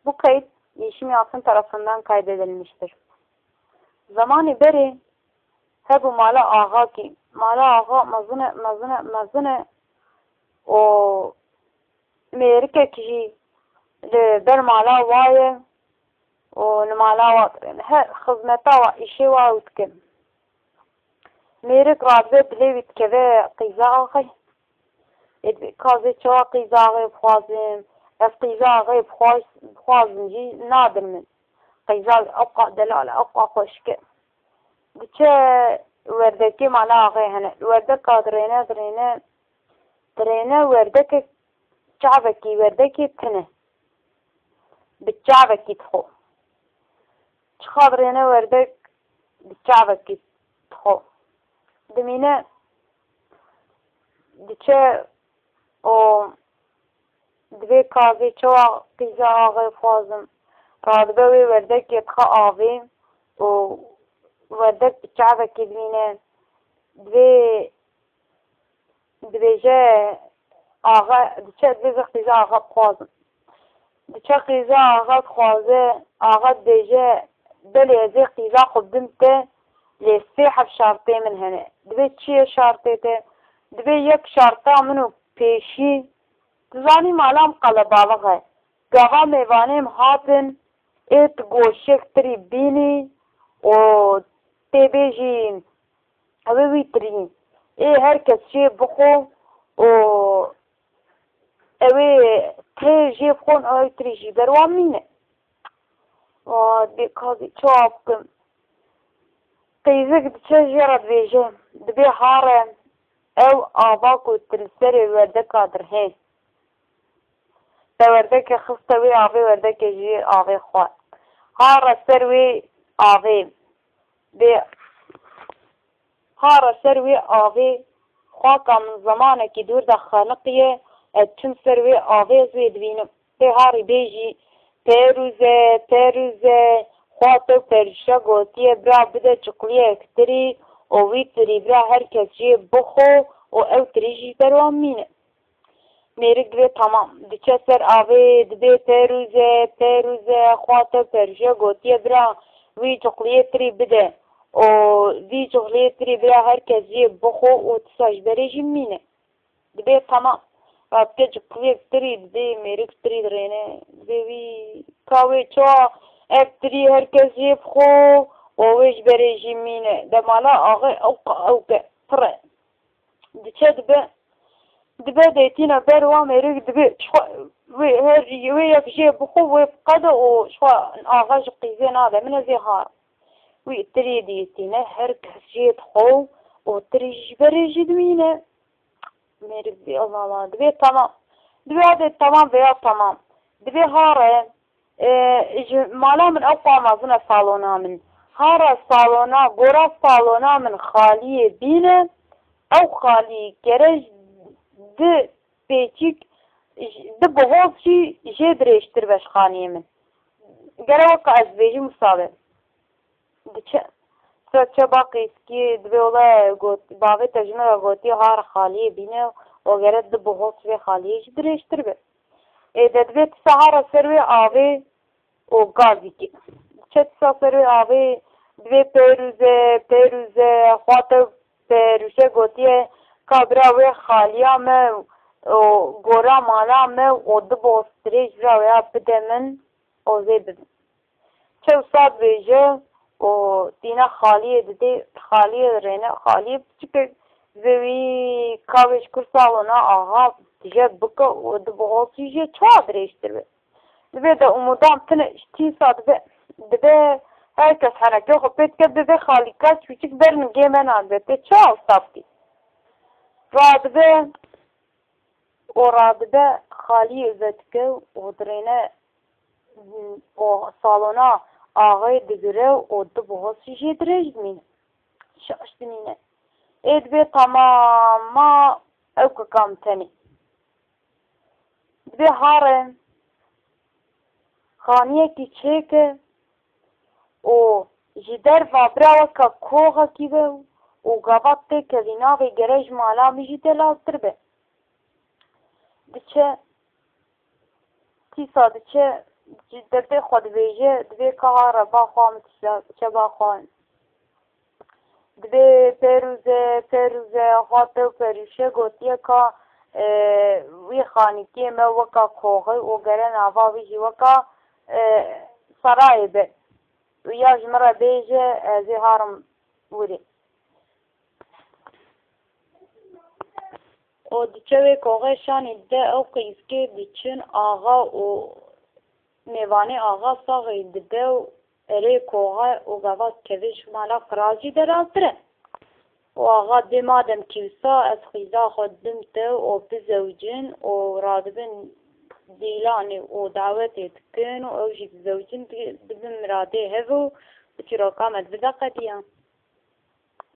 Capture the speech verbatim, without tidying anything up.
Bu kayıt Yeşim Yalçın tarafından kaydedilmiştir. Zamanê berê hebû mala axakî. Mala axa mezin e, mezin e, mezin e û mêrikek jî li ber mala wa ye û li mala wa dirêne. Her xizmeta wa, îşê wa ew dikin. Mêrik radibe dilê wî dikeve qîza axê. Ê dibê ka ez ê çawa qîza axê bixwazim? Ez qîza axê bixwaz-, bixwazim jî nadin min. Qîza ewqa delal e, ewqa xweşik e. Diçe werdekê mala axê hene. Li werdeka dirêne, dirêne, dirêne werdekek çavekî, werdekê tune. Bi çavekî dixwe. Çiqa dirêne werdek bi çavekî dixwe. Dimîne diçe û dibê ka ez ê çawa qîza axê bixwazim. Radibe wê werdekê dixe avê û werdek bi çavekî dimîne. Dibê dibêje axa, diçe dibêje qîza axa dixwazim. Diçe qîza axa dixwaze, axa dibêje, belê ez ê qîza xwe bidim te, lê sê heb şartê min hene. Dibê çi ye şartê te? Dibê yek şarta min û pêşî, tu zanî mala min qelebalix e. Gava mêvanê min hatin, ê tu goşek tirî bînî û tê bêjî, ew ê wî tirî. Ê her kes jê bixwe û ew ê tê jê bixwin û ew tirî jî ber wan mîne. Aa, dibê ka ez ê çawa bikim? Qîzik diçe jê re dibêje, dibê hare ew ava ku tu li serê werdeka dirhê. Te werdekê xiste wê avê, werdekê jî avê xwar. Hare ser wê avê. Bê hare ser wê avê, xwaka min zemanekî dûr de xeniqiye, ez çim ser wê avê, ez wê dibînim. Tê harî bêjî, Perûze, Perûze, xwa te perşe gotiye, bira bide çiqliyek tirî û wî tirî bira her kes jê bixwe û ew tirî jî ber wan mîne. Mêrik dibê tamam. Diçe ser avê, dibê Perûze, Perûze, xwa te perşe gotiye, bira wî çiqliyê tirî bide û vî çiqliyê tirî bira her kes jê bixwe û tisa ji berê jî mîne. Dibê tamam. Radike çiqliyek tirî dibê, mêrik tirî dirêne. Dibê wî ka wê çawa ev tirî her kes jê bixwe û wê ji berê jî mîne. De mala axê ewqa ewk e, pir e. Diçe dibe, dibe dêtîna ber wan mêrik dibê, çixwe wê her wê yek jê bixwe, wê biqede û çixwe axa ji qîzê nade min, ez ê har. Wî tirî dîtîne, her kes jê dixwe û tirî ji berê jî dimîne. Mêrik dibê, Allah Allah, dibê tamam. Dibê hadi tamam veya tamam. Dibê hare, e, ji mala min ew qamazine salona min. Hare salona, gora salona min xaliyê bîne. Ew xalî gere ji di pêçîk, ji di bihoz jî jê dirêjtir be ji xaniyê min. Gere weke ez dibêjim wisa be. Diçe, diçe ba qîskî dibê wele got, bavê te ji min re gotiye hare xaliyê bîne û gere di bihoz vê xaliyê jî dirêjtir be. Ê de dibê tisa hare ser wê avê û gazîkê. Diçe tisa ser wê avê, dibê Perûze, Perûze, xwa te perûşe gotiye ka bira wê xaliya me û gora mala me û di bihoz dirêj bira wê ya bide min û zê bibin. Çew sat bêje û tîna xaliyê didê, xaliyê dirêne, xaliyê piçikek dibê wî ka wê ji kur salona axa tije bike û di bihoz jê çawa dirêjtir be. Dibê de umudan tune ji tîsa dibe, dibe her kes henekê xwe pê dike, dibê xalîka çûçik ber ningê me nadibe, tê çawa wisa bikî? Radibe û radibe xaliyê vedike û dirêne û salona axê digire û di bihoz jê dirêj dimîne. Şaş dimîne. Ê dibê tamam, ma ew kika min tenê. Dibê hare xaniyekî çêke û ji derva bira weke koxekî be û gava têkevî navê gere ji mala min jî delaltir be. Diçe, tîsa diçe ji derdê xwe dibêje, dibê ka reba xwe min tişta çeba xwe. Dibê pêrûze, pêrûze, xwe te û perûşe gotiye ka, e, wî xanîkê me weka koxê û gere nava wî jî weka, e, serayê be. Û ya ji min re bêje, ez ê harim wirê. Û diçe wê koxê şanî dide ew qîzkê diçin axa û mêvanê axa saxî dibe û erê koxe û gava kevê ji mala qirajî derantir e. Û axa dê madem kîwsa ez xîza xwe didim te û bizewicin û radibin dîlanê û dawetê dikin û ew jî dizewicin di-, dibin miradê hev û bi çîroka me dibide qediya.